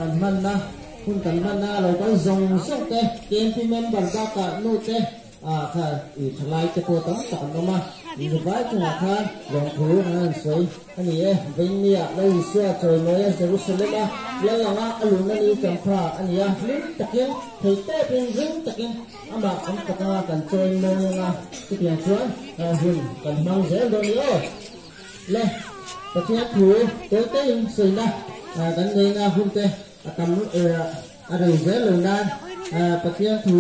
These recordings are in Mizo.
kan hmanna hun kan hmanna a lo kal zawng zawng te KMP member bakah nu te ah kha i thalai te pawh tam tak an awm a, Dubai chungah khan lawmthu an rawn sawi a ni e. Vengnia Lal Isua chawimawia Jerusalem-a lal anga a luhna ni champha a ni a, hlim takin, thei tawpin, ring takin amah kan fak anga kan chawimawi anga chutiang chuan hun kan hmang zel dawn ni aw. Le, Pathian thu tawitein sawina kan neina hun te a tam a rei zel lo nan Pathian thu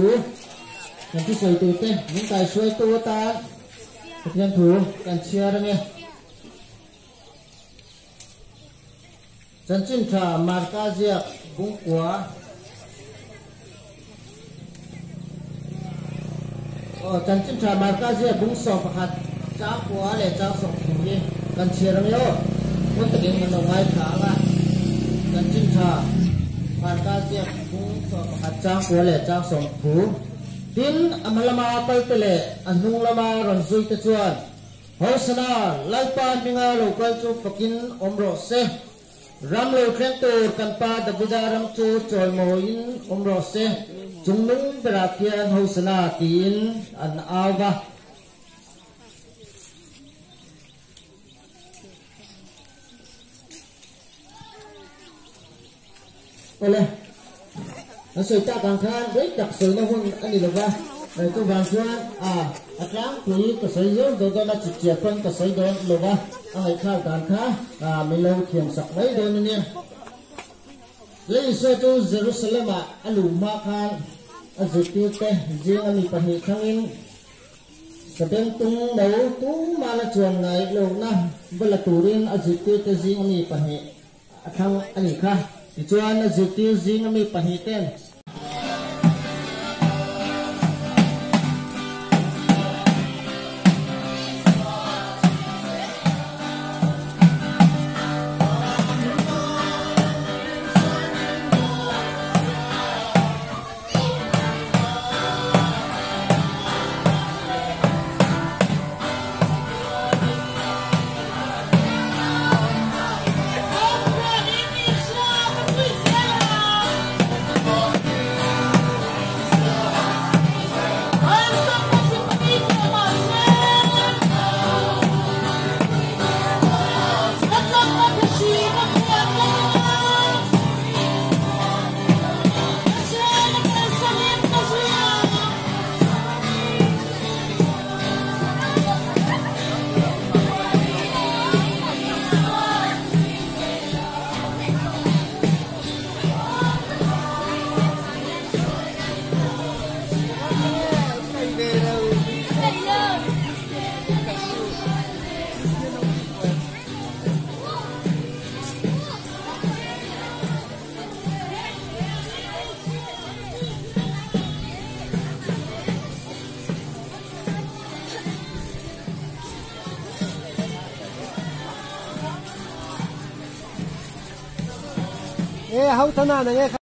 kan thusawi tur te min kaihruaitu atan Pathian thu kan chhiar ange. Chanchin tha Marka ziak bungkua Aw chanchin tha Marka ziak bung 11 chang kua leh chang 30 hi kan chhiar ange aw. Hmun takin kan lo ngaithla ang a. Chanchin tha Marka ziak bung 11 chang kua leh chang 30. Tin, a hma lama kalte leh a hnung lama rawn zuite chuan, Hosana, Lalpa hminga lo kal chu fakin awm rawh se. Ram lo thleng tur kan pa Davida ram chu chawimawiin awm rawh se, chungnung berah khian Hosana tiin an au va. Awle, an sawi tak ang khan rei tak sawina hun a ni lo va, chuvang chuan a a tlangpui ka sawi zawng dawn dawn a, chipchiar pawn ka sawi dawn lo va, a ngaihthlak dan kha min lo thiam sak mai dawn a nia. Lei Isua chu Jerusalem-ah a luh hma khan a zirtirte zinga mi pahnih thlangin Sabengtung no tumah la chuan ngai lohna va la turin a zirtirte zinga mi pahnih A thlang a nih kha. Tichuan a zirtir zinga mi pahnih ten. E hau thana na nge.